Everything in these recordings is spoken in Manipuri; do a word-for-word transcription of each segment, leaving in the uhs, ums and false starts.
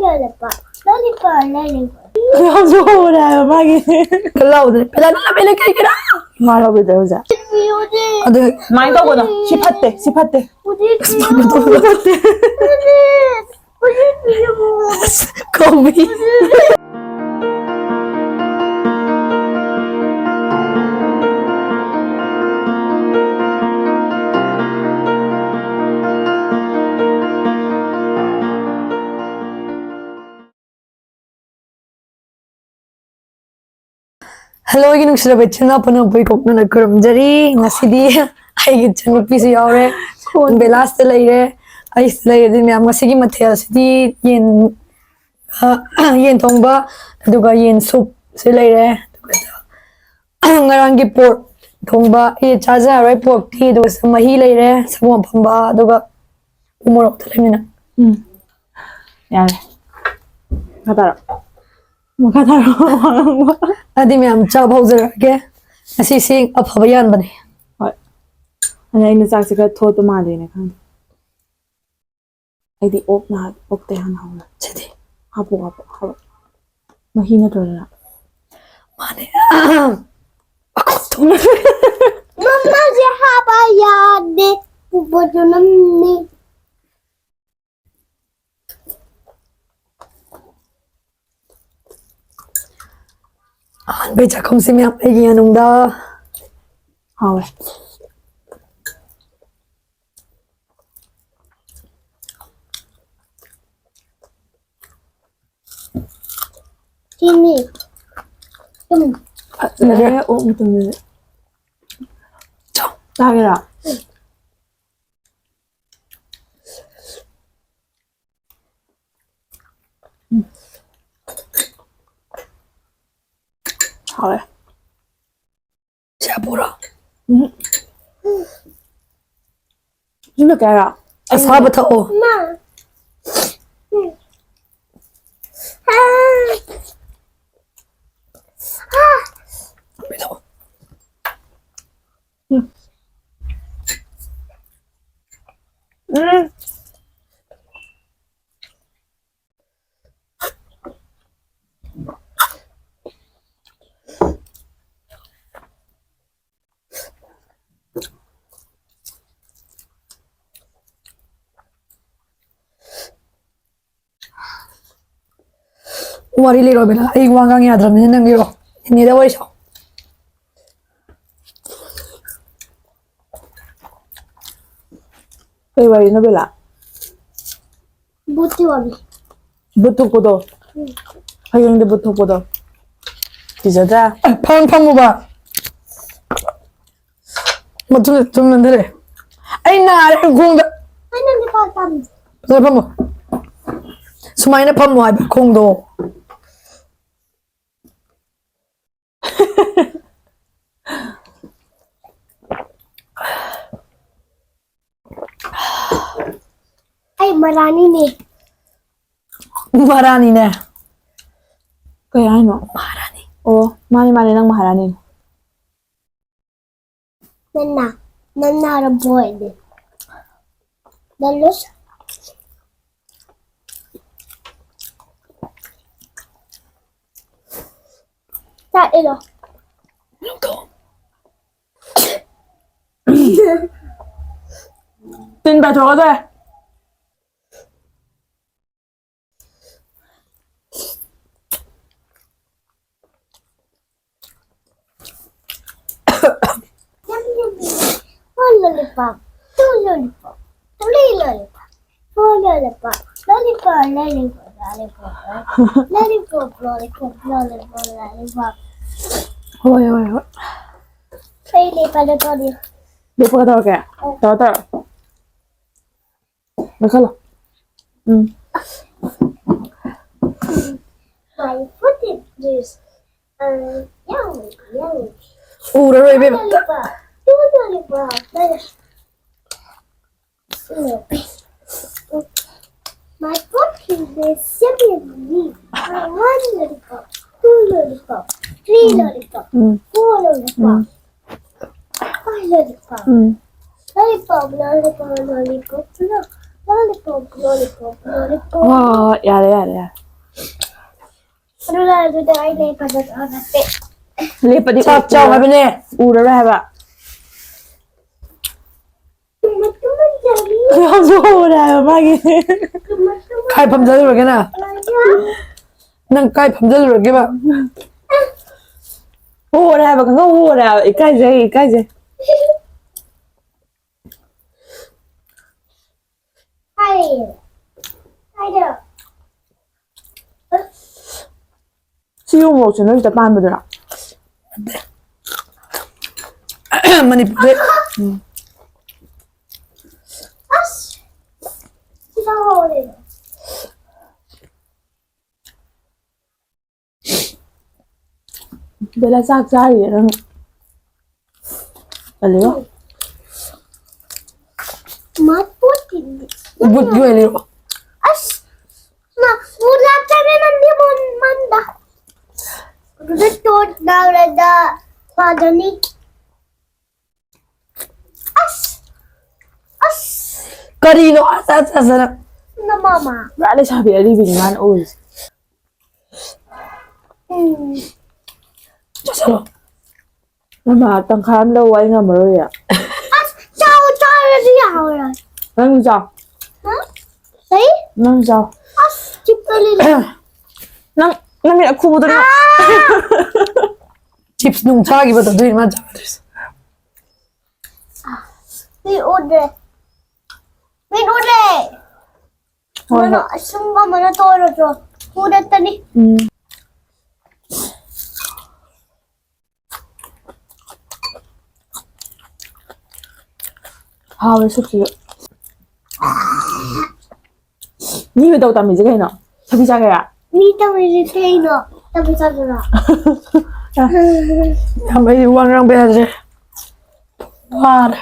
Lollipop, lollipop, lollipop. ꯌꯥꯝꯁꯨ ꯍꯧꯔꯦ ꯍꯥꯏꯕ ꯃꯥꯒꯤ꯫ ꯂꯥꯎꯗ꯭ꯔꯦ꯫ ꯄꯦꯂꯥ ꯅꯪ ꯄꯦꯂꯥ ꯀꯩ ꯀꯩꯔꯥ? ꯃꯥ ꯂꯥꯎꯕꯤꯗ꯭ꯔꯦ ꯍꯧꯖꯤꯛ꯫ ꯑꯗꯨ ꯁꯨꯃꯥꯏꯅ ꯇꯧꯒꯅꯣ꯫ ꯁꯤ ꯐꯠꯇꯦ, ꯁꯤ ꯐꯠꯇꯦ꯫ ꯀꯧꯕꯤ꯫ ꯍꯜꯂꯣ, ꯑꯩꯒꯤ ꯅꯨꯡꯁꯤꯔꯕ ꯏꯆꯤꯟ ꯏꯅꯥꯎ ꯄꯨꯝꯅꯃꯛꯄꯨ ꯏꯀꯣꯛꯅꯅ ꯈꯨꯔꯨꯝꯖꯔꯤ꯫ ꯉꯁꯤꯗꯤ ꯑꯩꯒꯤ ꯏꯆꯟꯅꯨꯄꯤꯁꯨ ꯌꯥꯎꯔꯦ, ꯕꯦꯂꯥꯁꯇ ꯂꯩꯔꯦ, ꯑꯩꯁꯨ ꯂꯩꯔꯦ꯫ ꯑꯗꯨꯗꯤ ꯃꯌꯥꯝ, ꯉꯁꯤꯒꯤ ꯃꯊꯦꯜꯁꯤꯗꯤ ꯌꯦꯟ, ꯑ, ꯌꯦꯟ ꯊꯣꯡꯕ, ꯑꯗꯨꯒ ꯌꯦꯟ ꯁꯨꯞꯁꯨ ꯂꯩꯔꯦ, ꯑꯗꯨꯒ ꯉꯔꯥꯡꯒꯤ ꯄꯣꯔꯛ ꯊꯣꯡꯕ, ꯑꯩ ꯆꯥꯖꯔꯔꯣꯏ ꯄꯣꯔꯛꯇꯤ, ꯑꯗꯨꯒ ꯃꯍꯤ ꯂꯩꯔꯦ, ꯁꯪꯒꯣꯝ ꯑꯐꯝꯕ, ꯑꯗꯨꯒ ꯎ ꯃꯣꯔꯣꯛꯇ ꯂꯩꯃꯤꯟꯅ꯫ ꯎꯝ꯫ ꯌꯥꯔꯦ꯫ ꯃꯈꯥ ꯇꯥꯔꯣ꯫ ꯃꯈꯥ ꯇꯥꯔꯣ꯫ ꯑꯗꯨꯗꯤ ꯃꯌꯥꯝ ꯆꯥꯕ ꯍꯧꯖꯔꯛꯑꯒꯦ꯫ ꯉꯁꯤꯁꯤ ꯑꯐꯕ ꯌꯥꯟꯕꯅꯦ꯫ ꯍꯣꯏ꯫ ꯑꯗ ꯑꯩꯅ ꯆꯥꯛꯁꯦ ꯈꯔ ꯊꯣꯠꯄ ꯃꯥꯜꯂꯦꯅ ꯈꯪꯗꯦ꯫ ꯑꯩꯗꯤ ꯑꯣꯛ ꯅꯍꯥꯟ ꯑꯣꯛꯇ ꯍꯥꯟꯅ ꯍꯧꯔꯦ꯫ ꯁꯤꯗꯤ꯫ ꯍꯥꯞꯄꯨ, ꯍꯥꯞꯄꯨ, ꯍꯥꯞꯄꯨ꯫ ꯃꯍꯤ ꯅꯠꯇ꯭ꯔꯣ ꯑꯗꯨꯅ? ꯃꯥꯅꯦ꯫ ꯃꯃꯥꯁꯦ ꯍꯥꯞꯄ ꯌꯥꯗꯦ꯫ ꯄꯨꯄꯨꯁꯨ ꯅꯝꯅꯤ꯫ ꯑꯍꯥꯟꯕꯩ ꯆꯥꯛꯈꯨꯝꯁꯤ ꯃꯌꯥꯝ ꯑꯩꯒꯤ ꯌꯥꯅꯨꯡꯗ꯫ ꯍꯥꯎꯋꯦ꯫ ꯆꯤꯅꯤ꯫ ꯊꯨꯝ꯫ ꯐꯖꯔꯦ꯫ ꯂꯣꯏꯔꯦ ꯑꯣꯛ ꯃꯇꯨꯝꯗꯨꯗꯤ꯫ ꯆꯥꯒꯦꯔꯥ? ꯎꯝ꯫ ꯍꯥꯎꯋꯦ꯫ ꯁꯤ ꯍꯥꯞꯄꯨꯔꯣ? ꯎꯝ꯫ ꯁꯤꯅ ꯀꯌꯥꯔꯥ? ꯑꯁꯥꯕ ꯊꯛꯑꯣ꯫ ꯏꯃꯥ꯫ ꯎꯝ꯫ ꯎꯝ꯫ ꯎꯝ꯫ ꯋꯥꯔꯤ ꯂꯤꯔꯣ ꯕꯦꯂꯥ, ꯑꯩ ꯋꯥ ꯉꯥꯡ ꯌꯥꯗ꯭ꯔꯕꯅꯤꯅ ꯅꯪ ꯂꯤꯔꯣ꯫ ꯅꯦꯅꯦꯗ ꯋꯥꯔꯤ ꯁꯥꯎ꯫ ꯀꯩ ꯋꯥꯔꯤꯅꯣ ꯕꯦꯂꯥ? ꯕꯨꯠꯀꯤ ꯋꯥꯔꯤ꯫ ꯕꯨꯠ ꯊꯣꯛꯄꯗꯣ? ꯎꯝ꯫ ꯍꯌꯦꯡꯗꯤ ꯕꯨꯠ ꯊꯣꯛꯄꯗꯣ ꯀꯤꯖꯗ꯭ꯔꯥ? ꯑꯦ, ꯐꯝ, ꯐꯝꯃꯨꯕ꯫ ꯃꯇꯨꯡꯗ ꯇꯨꯝ ꯅꯟꯊꯔꯛꯑꯦ꯫ ꯑꯩ ꯅꯥꯔꯦ ꯈꯣꯡꯗ꯫ ꯑꯩ ꯅꯪꯒꯤ ꯄꯥ ꯄꯥꯝꯃꯤ꯫ ꯐꯖꯅ ꯐꯝꯃꯨ꯫ ꯁꯨꯃꯥꯏꯅ ꯐꯝꯃꯨ ꯍꯥꯏꯕ ꯈꯣꯡꯗꯣ꯫ ꯑꯩ ꯃꯔꯥꯅꯤꯅꯦ꯫ ꯃꯍꯥꯔꯥꯅꯤꯅꯦ꯫ ꯀꯩ ꯍꯥꯏꯅꯣ? ꯃꯍꯥꯔꯥꯅꯤ꯫ ꯑꯣ, ꯃꯥꯅꯦ, ꯃꯥꯅꯦ, ꯅꯪ ꯃꯍꯥꯔꯥꯅꯤꯅꯦ꯫ ꯅꯟꯅ, ꯅꯟꯅ ꯔꯕꯣꯏꯅꯦ꯫ ꯅꯜꯂꯨꯁ꯫ ꯆꯥꯛ ꯏꯜꯂꯣ꯫ ꯇꯤꯟ ꯄꯥꯏꯊꯣꯛꯀꯗꯣꯔꯦ꯫ One lollipop, two lollipop, three lollipop, four lollipop, lollipop, lollipop, lollipop, lollipop, lollipop, lollipop, lollipop. ꯍꯣꯏ, ꯍꯣꯏ, ꯍꯣꯏ꯫ ꯑꯩ ꯂꯦꯞꯄꯗ ꯇꯧꯔꯤ꯫ ꯂꯦꯞꯄꯒ ꯇꯧꯔꯛꯀꯦ? ꯑꯧ꯫ ꯇꯧꯔꯣ, ꯇꯧꯔꯣ꯫ ꯂꯧꯁꯜꯂꯣ꯫ ꯎꯝ꯫ My foot is this. Uh, yellow, yellow. ꯎꯔꯔꯣꯏ ꯏꯕꯦꯝꯃ꯫ Lollipop. Two lollipop. Nice. My foot is the same as me. Uh, one lollipop, two lollipop, three lollipop, um. Four lollipop. Um. Five lollipop. Um. Lollipop, lollipop, lollipop, lo-, lollipop, lollipop, lollipop. ꯍꯣꯏ, ꯍꯣꯏ, ꯍꯣꯏ, ꯌꯥꯔꯦ, ꯌꯥꯔꯦ, ꯌꯥꯔꯦ꯫ ꯑꯗꯨꯒ ꯑꯗꯨꯗ ꯑꯩ ꯂꯦꯞꯄꯗ ꯅꯠꯇꯦ꯫ ꯂꯦꯞꯄꯗꯤ ꯆꯥꯛ ꯎ-, ꯆꯥꯎ ꯎꯔꯔꯣꯏ꯫ ꯍꯥꯏꯕꯅꯦ꯫ ꯎꯔꯔꯣꯏ ꯍꯥꯏꯕ꯫ ꯇꯨꯝꯃ ꯇꯨꯝꯃ ꯆꯥꯔꯤ꯫ ꯌꯥꯝꯁꯨ ꯎꯔꯦ ꯍꯥꯏꯕ ꯃꯥꯒꯤ꯫ ꯇꯨꯝꯃ ꯇꯨꯝꯃ ꯈꯥꯏ ꯐꯝꯖꯜꯂꯨꯔꯒꯦ ꯅꯪ꯫ ꯆꯥꯔꯤ꯫ ꯅꯪ ꯀꯥꯏ ꯐꯝꯖꯜꯂꯨꯔꯒꯦꯕ? ꯍꯣꯔꯦ ꯍꯥꯏꯕ, ꯈꯪꯍꯧ ꯍꯣꯔꯦ ꯍꯥꯏꯕ꯫ ꯏꯀꯥꯏꯖꯩ, ꯏꯀꯥꯏꯖꯩ꯫ ꯁꯤ ꯎ ꯃꯣꯔꯣꯛꯁꯦ ꯅꯣꯏ ꯁꯤꯗ ꯄꯥꯟꯕꯗꯨꯔꯣ? ꯃꯅꯤꯄꯨꯔꯗ꯫ ꯎꯝ꯫ ꯑꯁ! ꯁꯤ ꯆꯥꯍꯧꯔꯦ꯫ ꯕꯦꯂꯥ ꯆꯥꯛ ꯆꯥꯔꯤꯌꯦ ꯅꯪ꯫ ꯀꯜꯂꯤꯔꯣ? ꯃꯥ ꯄꯣꯠꯇꯤꯗꯤ꯫ ꯕꯨꯠꯀꯤ ꯑꯣꯏꯅ ꯂꯩꯔꯛꯑꯣ꯫ ꯑꯁ! ꯃꯥ ꯕꯨꯠ ꯂꯥꯛꯇ꯭ꯔꯦ ꯅꯪꯗꯤ ꯃꯟ-, ꯃꯟꯗ꯫ ꯑꯗꯨꯗ ꯇꯣꯠ ꯂꯥꯎꯔꯗ ꯐꯗꯅꯤ꯫ ꯑꯁ! ꯑꯁ! ꯀꯔꯤꯅꯣ? ꯑꯁ, ꯑꯁ, ꯑꯁ, ꯑꯁ꯫ ꯅꯃꯥꯃ꯫ ꯄꯨꯔꯥ ꯂꯩꯁꯥꯕꯤ ꯑꯔꯤꯕꯤꯅꯤ ꯃꯥꯅ ꯑꯣꯏꯔꯤꯁꯦ꯫ ꯎꯝ꯫ ꯆꯥꯁꯜꯂꯣ꯫ ꯃꯃꯥ, ꯇꯪꯈꯥꯏ ꯑꯃ ꯂꯧ, ꯑꯩ ꯉꯝꯃꯔꯣꯏꯌꯦ꯫ ꯑꯁ, ꯆꯥꯎ, ꯆꯥꯔꯗꯤ ꯌꯥꯔꯣꯏ꯫ ꯅꯪ ꯆꯥꯎ꯫ ꯍꯥ? ꯀꯩ? ꯅꯪ ꯆꯥꯎ꯫ ꯑꯁ, ꯆꯤꯞꯇꯣ ꯂꯩ꯫ ꯅꯪ, ꯅꯪ ꯃꯤꯠ ꯑꯈꯨꯕꯗꯨꯅ꯫ ꯑꯥ! ꯆꯤꯞꯁ ꯅꯨꯡ ꯆꯥꯈꯤꯕꯗꯣ ꯑꯗꯨꯏꯅꯦ ꯃꯥ ꯆꯥꯗ꯭ꯔꯤꯁꯦ꯫ ꯃꯤꯠ ꯎꯗ꯭ꯔꯦ꯫ ꯃꯤꯠ ꯎꯗ꯭ꯔꯦ꯫ ꯍꯣꯏ, ꯃꯅꯥ ꯍꯣꯏ꯫ ꯑꯁꯪꯕ ꯑꯃꯅ ꯇꯣꯏꯔꯁꯨ ꯎꯔꯛꯇꯅꯤ꯫ ꯎꯝ꯫ ꯍꯥꯎꯋꯦ ꯁꯨꯞꯁꯤꯁꯨ꯫ ꯃꯤ ꯃꯇꯧ ꯇꯝꯃꯤꯁꯦ ꯀꯩꯅꯣ? ꯊꯕꯤ ꯆꯥꯒꯦꯔꯥ? ꯃꯤ ꯇꯧꯔꯤꯁꯦ ꯀꯩꯅꯣ? ꯊꯕꯤ ꯆꯥꯒꯦꯔꯥ? ꯌꯥꯝ, ꯑꯩ ꯋꯥ ꯉꯥꯡꯕ ꯌꯥꯗ꯭ꯔꯦ꯫ ꯋꯥꯔꯦ꯫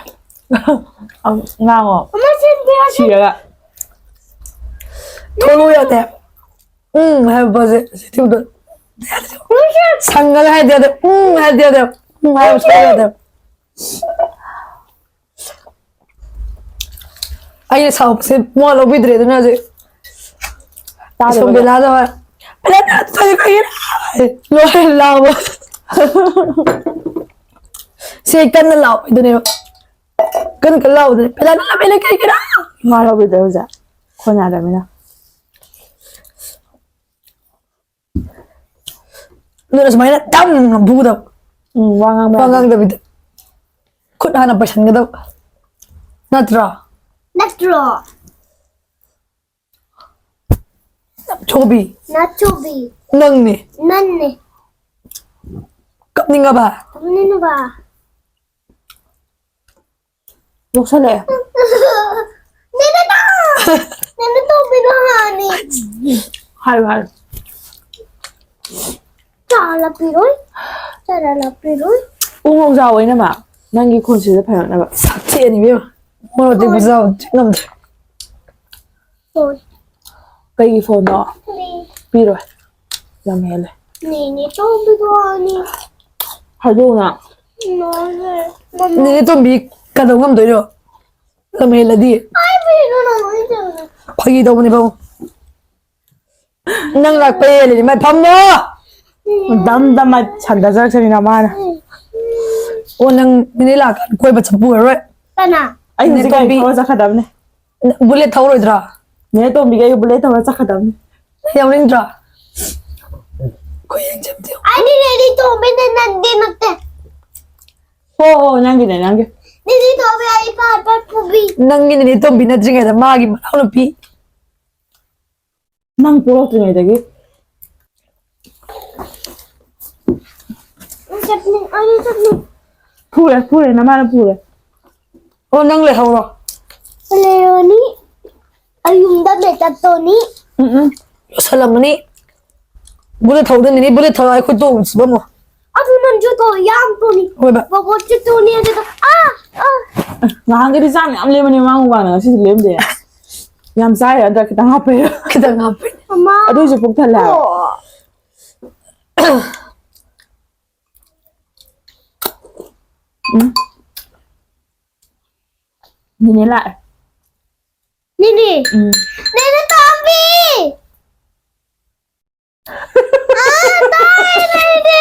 ꯑꯃꯨꯛ ꯉꯥꯡꯉꯣ꯫ ꯑꯃ ꯁꯤꯟꯕꯤꯔꯒꯦ꯫ ꯁꯤꯔꯒ꯫ ꯊꯣꯛꯂꯛꯑꯣ ꯌꯥꯗꯦ꯫ ꯎꯝ ꯍꯥꯏꯕ ꯄꯣꯠꯁꯦ ꯁꯤ ꯊꯤꯕꯗ ꯁꯪꯉꯒ ꯍꯥꯏꯗꯤ ꯌꯥꯗꯦ꯫ ꯎꯝ ꯍꯥꯏꯗꯤ ꯌꯥꯗꯦ꯫ ꯎꯝ ꯍꯥꯏꯕ ꯁꯨꯡꯌꯥ ꯌꯥꯗꯦ꯫ ꯑꯩꯅ ꯁꯥꯎꯕꯁꯦ ꯃꯋꯥ ꯂꯧꯕꯤꯗ꯭ꯔꯦ ꯑꯗꯨꯅ ꯍꯧꯖꯤꯛ꯫ ꯇꯥꯗꯕ ꯁꯣꯝ ꯕꯦꯂꯥꯗ ꯍꯣꯏ꯫ "ꯕꯦꯂꯥ ꯅꯪ ꯇꯧꯔꯤ ꯀꯩꯒꯤꯅꯣ?" ꯂꯣꯏ ꯂꯥꯎꯕ꯫ ꯁꯤ ꯀꯟꯅ ꯂꯥꯎꯕꯗꯨꯅꯦꯕ꯫ ꯀꯟꯅ ꯀꯟꯅ ꯂꯥꯎꯕꯗꯨꯅꯦ꯫ "ꯕꯦꯂꯥ ꯅꯪ ꯂꯥꯎꯕ ꯀꯩꯒꯤꯅꯣ?" ꯃꯋꯥ ꯂꯧꯕꯤꯗ꯭ꯔꯦ ꯍꯧꯖꯤꯛ꯫ ꯈꯣꯟ ꯌꯥꯗ꯭ꯔꯕꯅꯤꯅ꯫ ꯑꯗꯨꯅ ꯁꯨꯃꯥꯏꯅ ꯗꯝ ꯐꯨꯒꯗꯕ꯫ ꯎꯝ, ꯋꯥ ꯉꯥꯡꯕ ꯋꯥ ꯌꯥꯗꯦ꯫ ꯉꯥꯡꯗꯕꯤꯗ꯫ ꯈꯨꯠ ꯍꯥꯟꯅ ꯄꯩꯁꯟꯒꯗꯕ꯫ ꯅꯠꯇ꯭ꯔꯣ? ꯅꯠꯇ꯭ꯔꯣ? ꯅꯥꯆꯣꯕꯤ꯫ ꯅꯥꯆꯣꯕꯤ꯫ ꯅꯪꯅꯦ꯫ ꯅꯪꯅꯦ꯫ ꯀꯞꯅꯤꯡꯉꯕ? ꯀꯞꯅꯤꯡꯉꯕ? ꯅꯣꯛꯁꯜꯂꯛꯑꯦ꯫ ꯅꯦꯅꯦ ꯇꯣꯝ-, ꯅꯦꯅꯦ ꯇꯣꯝꯕꯤꯗꯣ ꯍꯥꯟꯅꯤ꯫ ꯍꯥꯏꯌꯨ, ꯍꯥꯏꯌꯨ꯫ ꯆꯥ ꯂꯥꯛꯄꯤꯔꯣꯏ꯫ ꯆꯥ ꯂꯥꯛꯄꯤꯔꯣꯏ꯫ ꯎ ꯃꯣꯔꯣꯛ ꯆꯥꯎ, ꯏꯅꯝꯃ꯫ ꯅꯪꯒꯤ ꯈꯣꯟꯁꯤꯗ ꯐꯔꯛꯅꯕ꯫ ꯁꯛꯊꯤ ꯏꯕꯦꯝꯃ꯫ ꯃꯣꯔꯣꯛ ꯑꯇꯦꯛꯄ ꯍꯣꯏ꯫ ꯆꯥꯕ ꯊꯤ ꯉꯝꯗ꯭ꯔꯦ꯫ ꯍꯣꯏ꯫ ꯀꯩꯒꯤ ꯐꯣꯟꯅꯣ? ꯅꯦ꯫ ꯄꯤꯔꯣꯏ꯫ ꯌꯥꯝ ꯍꯦꯜꯂꯦ꯫ ꯅꯦꯅꯦ ꯇꯣꯝꯕꯤꯗꯣ ꯍꯥꯟꯅꯤ꯫ ꯍꯥꯏꯗꯣꯛꯎꯅ꯫ ꯅꯣꯏꯅꯦ꯫ ꯃꯃꯥ꯫ ꯅꯦꯅꯦ ꯇꯣꯝꯕꯤ ꯀꯩꯗꯧ ꯉꯝꯗꯣꯏꯅꯣ? ꯂꯝ ꯍꯦꯜꯂꯗꯤ꯫ ꯍꯥꯏꯕꯤꯔꯤꯅꯣ ꯅꯪ ꯍꯧꯖꯤꯛ ꯇꯧꯔꯤꯗꯣ? ꯐꯥꯒꯤ ꯇꯧꯕꯅꯤ ꯐꯝꯃꯣ꯫ ꯅꯪ ꯂꯥꯛꯄ ꯍꯦꯜꯂꯗꯤ ꯃꯥꯏ ꯐꯝꯃꯣ꯫ ꯗꯝ ꯗꯝ ꯃꯥꯏ ꯁꯟꯗꯖꯔꯛꯁꯅꯤ ꯅꯃꯥꯅ꯫ ꯑꯣ ꯅꯪ ꯅꯦꯅꯦ ꯂꯥꯛꯑꯀꯥꯟꯗ ꯀꯣꯏꯕ ꯆꯠꯄ ꯑꯣꯏꯔꯔꯣꯏ꯫ ꯀꯅꯥ? ꯑꯩ ꯅꯦꯅꯦ ꯍꯧꯖꯤꯛ ꯒꯥꯔꯤ ꯇꯣꯝꯕꯤ꯫ ꯊꯧꯔ ꯆꯠꯀꯗꯕꯅꯦ꯫ ꯕꯨꯂꯦꯠ ꯊꯧꯔꯣꯏꯗ꯭ꯔꯥ? ꯅꯦꯅꯦ ꯇꯣꯝꯕꯤꯒ ꯑꯩꯒ ꯕꯨꯂꯦꯠ ꯊꯧꯔ ꯆꯠꯀꯗꯕꯅꯤ꯫ ꯅꯪ ꯌꯥꯎꯅꯤꯡꯗ꯭ꯔꯥ? ꯑꯩꯈꯣꯏ ꯌꯦꯡ ꯆꯠꯇꯦ꯫ ꯑꯩꯗꯤ ꯅꯦꯅꯦ ꯇꯣꯝꯕꯤꯅꯦ ꯅꯪꯗꯤ ꯅꯠꯇꯦ꯫ ꯍꯣ ꯍꯣ ꯅꯪꯒꯤꯅꯦ ꯅꯪꯒꯤ꯫ ꯅꯦꯅꯦ ꯇꯣꯝꯕꯤ ꯑꯩ ꯄꯥ ꯄꯥ ꯄꯨꯕꯤ꯫ ꯅꯪꯒꯤ ꯅꯦꯅꯦ ꯇꯣꯝꯕꯤ ꯅꯠꯇ꯭ꯔꯤꯉꯩꯗ ꯃꯥꯒꯤ ꯃꯅꯥꯎꯅꯨꯄꯤ꯫ ꯅꯪ ꯄꯣꯛꯂꯛꯇ꯭ꯔꯤꯉꯩꯗꯒꯤ꯫ ꯑꯩ ꯆꯠꯅꯤꯡ-, ꯑꯩ ꯆꯠꯅꯤꯡ-, ꯐꯨꯔꯦ, ꯐꯨꯔꯦ, ꯅꯃꯥꯅ ꯐꯨꯔꯦ꯫ ꯑꯣ, ꯅꯪ ꯂꯩꯍꯧꯔꯣ꯫ ꯂꯩꯔꯅꯤ꯫ ꯑꯩ ꯌꯨꯝꯗ ꯂꯩ ꯆꯠꯇꯣꯅꯤ꯫ ꯎꯝ, ꯎꯝ꯫ ꯂꯣꯏꯁꯜꯂꯝꯃꯅꯤ꯫ ꯕꯨꯂꯦꯠ ꯊꯧꯗꯣꯏꯅꯤꯅꯦ, ꯕꯨꯂꯦꯠ ꯊꯧꯔ ꯑꯩꯈꯣꯏ ꯇꯣꯡꯁꯤ ꯐꯝꯃꯣ꯫ ꯑꯗꯨ ꯅꯪꯁꯨ ꯇꯣ-, ꯌꯥꯝ ꯇꯣꯅꯤ꯫ ꯍꯣꯏ, ꯕꯥ꯫ ꯕꯣꯕꯣꯠꯁꯨ ꯇꯣꯅꯤ ꯑꯗꯨꯒ, ꯑꯥ, ꯑꯥ꯫ ꯉꯍꯥꯟꯒꯩꯗꯤ ꯆꯥꯛ ꯃꯌꯥꯝ ꯂꯦꯝꯕꯅꯦ ꯃꯥ ꯃꯨꯛꯕꯥꯡꯅ, ꯉꯁꯤꯗꯤ ꯂꯦꯝꯗꯦ꯫ ꯌꯥꯝ ꯆꯥꯏꯔ ꯅꯠꯇ꯭ꯔ ꯈꯤꯇꯪ ꯍꯥꯞꯄꯩꯔ? ꯈꯤꯇꯪ ꯍꯥꯞꯄꯩ꯫ ꯑꯃ꯫ ꯑꯗꯨꯏꯁꯨ ꯄꯨꯛ ꯊꯜꯂꯦ ꯍꯥꯏꯕ꯫ ꯑꯣ꯫ ꯎꯝ꯫ ꯅꯦꯅꯦ ꯂꯥꯛꯑꯦ꯫ ꯅꯦꯅꯦ꯫ ꯎꯝ꯫ ꯅꯦꯅꯦ ꯇꯣꯝꯕꯤ! ꯑꯥ, ꯇꯥꯏ, ꯅꯦꯅꯦ!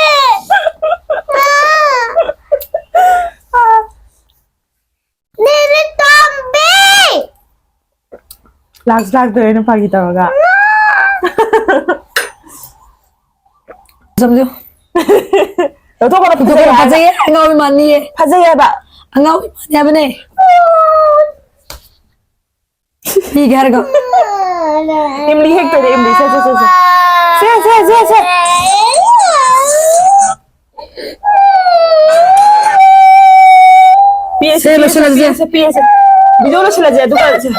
ꯑꯥ! ꯅꯦꯅꯦ ꯇꯣꯝꯕꯤ! ꯂꯥꯛꯁꯨ ꯂꯥꯛꯇ꯭ꯔꯦ ꯑꯩꯅ ꯐꯥꯒꯤ ꯇꯧꯔꯒ꯫ ꯑꯥ! ꯆꯝꯖꯤꯌꯨ꯫ ꯂꯧꯊꯣꯛꯀꯅꯨ, ꯐꯖꯩ ꯍꯥꯏꯕ꯫ ꯐꯖꯩꯌꯦ, ꯑꯉꯥꯎꯕꯤ ꯃꯥꯟꯅꯤꯌꯦ꯫ ꯐꯖꯩ ꯍꯥꯏꯕ꯫ ꯑꯉꯥꯎꯕꯤ ꯃꯥꯟꯅꯤ ꯍꯥꯏꯕꯅꯦ꯫ ꯄꯤꯒꯦ ꯍꯥꯏꯔꯒ꯫ ꯏꯝꯂꯤ ꯍꯦꯛꯇꯣꯏꯅꯦ, ꯏꯝꯂꯤ꯫ ꯁꯦ, ꯁꯦ, ꯁꯦ, ꯁꯦ꯫ ꯁꯦ, ꯁꯦ, ꯁꯦ, ꯁꯦ꯫ ꯄꯤꯔꯁꯦ, ꯁꯦ, ꯄꯤꯔꯁꯦ, ꯂꯣꯏꯁꯤꯜꯂꯁꯦ꯫ ꯄꯤꯔꯁꯦ, ꯄꯤꯔꯁꯦ꯫ ꯚꯤꯗꯤꯑꯣ ꯂꯣꯏꯁꯤꯜꯂꯁꯦ, ꯑꯗꯨꯒ ꯁꯦ꯫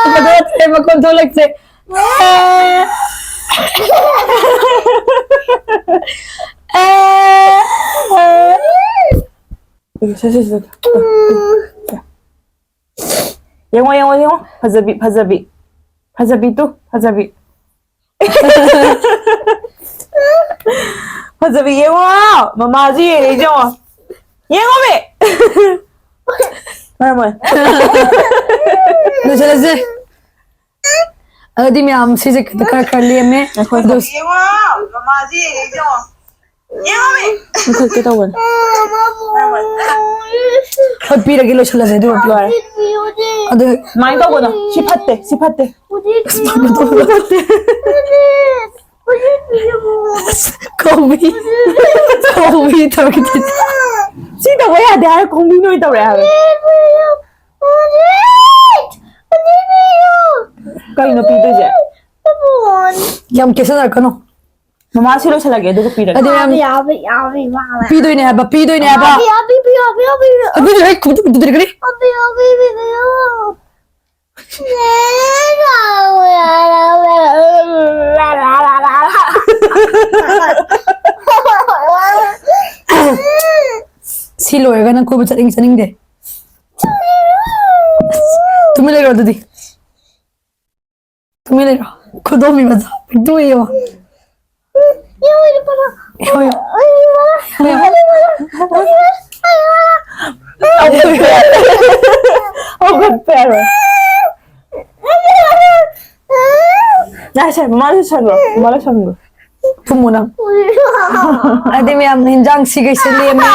ꯃꯈꯣꯟ ꯊꯣꯛꯂꯛꯇ꯭ꯔꯦ, ꯃꯈꯣꯟ ꯊꯣꯛꯂꯛꯇ꯭ꯔꯦ꯫ ꯁꯦ, ꯁꯦ, ꯁꯦ, ꯁꯦ꯫ ꯌꯦꯡꯉꯣ, ꯌꯦꯡꯉꯣ, ꯌꯦꯡꯉꯣ꯫ ꯐꯖꯕꯤ, ꯐꯖꯕꯤ꯫ ꯐꯖꯕꯤ ꯇꯨ, ꯐꯖꯕꯤ꯫ ꯐꯖꯕꯤ, ꯌꯦꯡꯉꯣ꯫ ꯃꯃꯥꯁꯨ ꯌꯦꯡꯉꯛꯏꯁꯦ ꯌꯦꯡꯉꯣ꯫ ꯌꯦꯡꯉꯣꯃꯤ꯫ ꯃꯔꯝ ꯑꯣꯏ꯫ ꯂꯣꯏꯁꯤꯜꯂꯁꯦ꯫ ꯑꯗꯨꯗꯤ ꯃꯌꯥꯝ ꯁꯤꯁꯦ ꯈꯔ ꯈꯔ ꯂꯦꯝꯃꯦ꯫ ꯉꯥꯏꯈꯣ, ꯑꯗꯣ ꯌꯦꯡꯉꯣ, ꯃꯃꯥꯁꯤ ꯌꯦꯡꯉꯣ꯫ ꯌꯦꯡꯉꯣꯃꯤ꯫ ꯃꯨꯊꯠꯀꯦ ꯇꯧꯕꯅꯦ꯫ ꯍꯣꯏ, ꯄꯤꯔꯒꯦ, ꯂꯣꯏꯁꯤꯜꯂꯁꯦ ꯑꯗꯨꯒ꯫ ꯂꯣꯏꯔꯦ꯫ ꯑꯗꯨ ꯁꯨꯃꯥꯏꯅ ꯇꯧꯒꯅꯣ꯫ ꯁꯤ ꯐꯠꯇꯦ, ꯁꯤ ꯐꯠꯇꯦ꯫ ꯀꯧꯕꯤ꯫ ꯀꯧꯕꯤ ꯇꯧꯔꯒꯗꯤ꯫ ꯁꯤ ꯇꯧꯕ ꯌꯥꯗꯦ ꯍꯥꯏꯔ ꯀꯧꯕꯤ ꯅꯣꯏ ꯇꯧꯔꯦ ꯍꯥꯏꯕ꯫ ꯀꯩꯅꯣ ꯄꯤꯗꯣꯏꯁꯦ? ꯌꯥꯝ ꯀꯦꯁꯟꯅꯔꯛꯀꯅꯣ꯫ ꯃꯃꯥ ꯁꯤ ꯂꯣꯏꯁꯤꯜꯂꯒꯦ ꯑꯗꯨꯒ ꯄꯤꯔꯒꯦ꯫ ꯑꯗꯨ ꯌꯥꯝ ꯌꯥꯕꯤ, ꯌꯥꯕꯤ, ꯃꯥ꯫ ꯄꯤꯗꯣꯏꯅꯦ ꯍꯥꯏꯕ, ꯄꯤꯗꯣꯏꯅꯦ ꯍꯥꯏꯕ꯫ ꯌꯥꯕꯤ, ꯌꯥꯕꯤ, ꯌꯥꯕꯤ, ꯌꯥꯕꯤ, ꯌꯥꯕꯤ꯫ ꯑꯗꯨꯗꯤ ꯍꯦꯛ ꯈꯨꯝꯗꯨ ꯈꯨꯝꯗꯨꯗ꯭ꯔꯒꯅꯤ꯫ ꯌꯥꯕꯤ, ꯌꯥꯕꯤ, ꯌꯥꯕꯤ, ꯌꯥꯕꯤ꯫ ꯁꯤ ꯂꯣꯏꯔꯒ ꯅꯪ ꯀꯣꯏꯕ ꯆꯠꯅꯤꯡ ꯆꯠꯅꯤꯡꯗꯦ? ꯇꯨꯃꯤꯟ ꯂꯩꯔꯣ ꯑꯗꯨꯗꯤ꯫ ꯇꯨꯃꯤꯟ ꯂꯩꯔꯣ꯫ ꯈꯨꯗꯣꯝꯕꯤ ꯃꯆꯥ ꯄꯤꯛꯇꯨ ꯌꯦꯡꯉꯣ꯫ ꯌꯦꯡꯉꯣ, ꯌꯦꯡꯉꯣ꯫ ꯍꯧꯒꯠꯄ ꯌꯥꯔꯣꯏ꯫ ꯌꯥꯔꯦꯁꯦ, ꯃꯃꯥ ꯂꯣꯏꯁꯟꯈ꯭ꯔꯣ, ꯃꯃꯥ ꯂꯣꯏꯁꯟꯈ꯭ꯔꯣ꯫ ꯊꯨꯝꯃꯨ ꯅꯪ꯫ ꯑꯗꯨꯗꯤ ꯃꯌꯥꯝ ꯍꯤꯟꯖꯥꯡ ꯁꯤꯈꯩꯁꯦ ꯂꯦꯝꯃꯦ꯫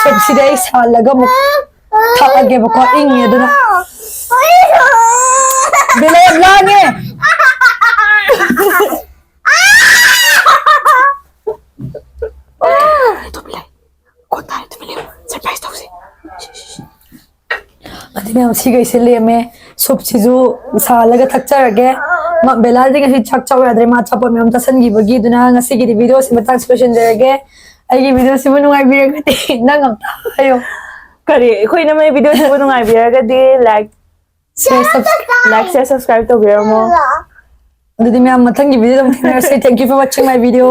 ꯁꯨꯞꯁꯤꯗꯤ ꯑꯩ ꯁꯥꯍꯜꯂꯒ ꯑꯃꯨꯛ ꯊꯛꯑꯒꯦꯕꯀꯣ, ꯏꯪꯉꯦ ꯑꯗꯨꯅ꯫ ꯕꯦꯂꯥ ꯌꯥꯝ ꯂꯥꯡꯉꯦ꯫ ꯇꯨꯃꯤꯟ ꯂꯩ꯫ ꯀꯣꯟ ꯇꯥꯔꯦ, ꯇꯨꯃꯤꯟ ꯂꯩꯌꯨ꯫ ꯁꯔꯄ꯭ꯔꯥꯏꯁ ꯇꯧꯁꯦ꯫ ꯑꯗꯨ ꯃꯌꯥꯝ ꯁꯤꯈꯩꯁꯦ ꯂꯦꯝꯃꯦ꯫ ꯁꯨꯞꯁꯤꯁꯨ ꯁꯥꯍꯜꯂꯒ ꯊꯛꯆꯔꯒꯦ꯫ ꯃꯥ, ꯕꯦꯂꯥꯗꯤ ꯉꯁꯤ ꯆꯥꯛ ꯆꯥꯎ ꯌꯥꯗ꯭ꯔꯦ, ꯃꯥ ꯑꯆꯥꯄꯣꯠ ꯃꯌꯥꯝ ꯆꯥꯁꯤꯟꯈꯤꯕꯒꯤ꯫ ꯑꯗꯨꯅ ꯉꯁꯤꯒꯤꯗꯤ ꯚꯤꯗꯤꯑꯣꯁꯤ ꯃꯇꯥꯡꯁꯤ ꯂꯣꯏꯁꯤꯟꯖꯔꯒꯦ꯫ ꯑꯩꯒꯤ ꯚꯤꯗꯤꯑꯣꯁꯤꯕꯨ ꯅꯨꯡꯉꯥꯏꯕꯤꯔꯒꯗꯤ ꯅꯪ ꯑꯝꯇ ꯍꯥꯏꯌꯣ꯫ ꯀꯔꯤ? ꯑꯩꯈꯣꯏ ꯏꯅꯝꯃꯩ ꯚꯤꯗꯤꯑꯣꯁꯤꯕꯨ ꯅꯨꯡꯉꯥꯏꯕꯤꯔꯒꯗꯤ ꯂꯥꯏꯛ, ꯁꯤꯌꯔ, ꯁꯕꯁ-, ꯂꯥꯏꯛ, ꯁꯤꯌꯔ, ꯁꯕꯁꯀ꯭ꯔꯥꯏꯕ ꯇꯧꯕꯤꯔꯝꯃꯣ꯫ ꯑꯗꯨꯗꯤ ꯃꯌꯥꯝ ꯃꯊꯪꯒꯤ ꯚꯤꯗꯤꯑꯣꯗ ꯑꯃꯨꯛ ꯊꯦꯡꯅꯔꯁꯤ꯫ Thank you for watching my video.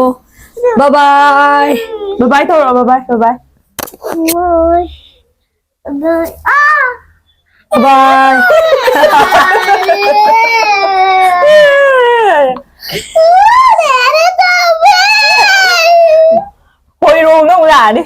Bye bye. ꯕꯥꯏ ꯕꯥꯏ ꯇꯧꯔꯣ, ꯕꯥꯏ ꯕꯥꯏ, ꯕꯥꯏ ꯕꯥꯏ꯫ ꯕꯥꯏ꯫ ꯍꯣꯏꯔꯣꯡꯅ ꯑꯃꯨꯛ ꯂꯥꯛꯑꯅꯤ꯫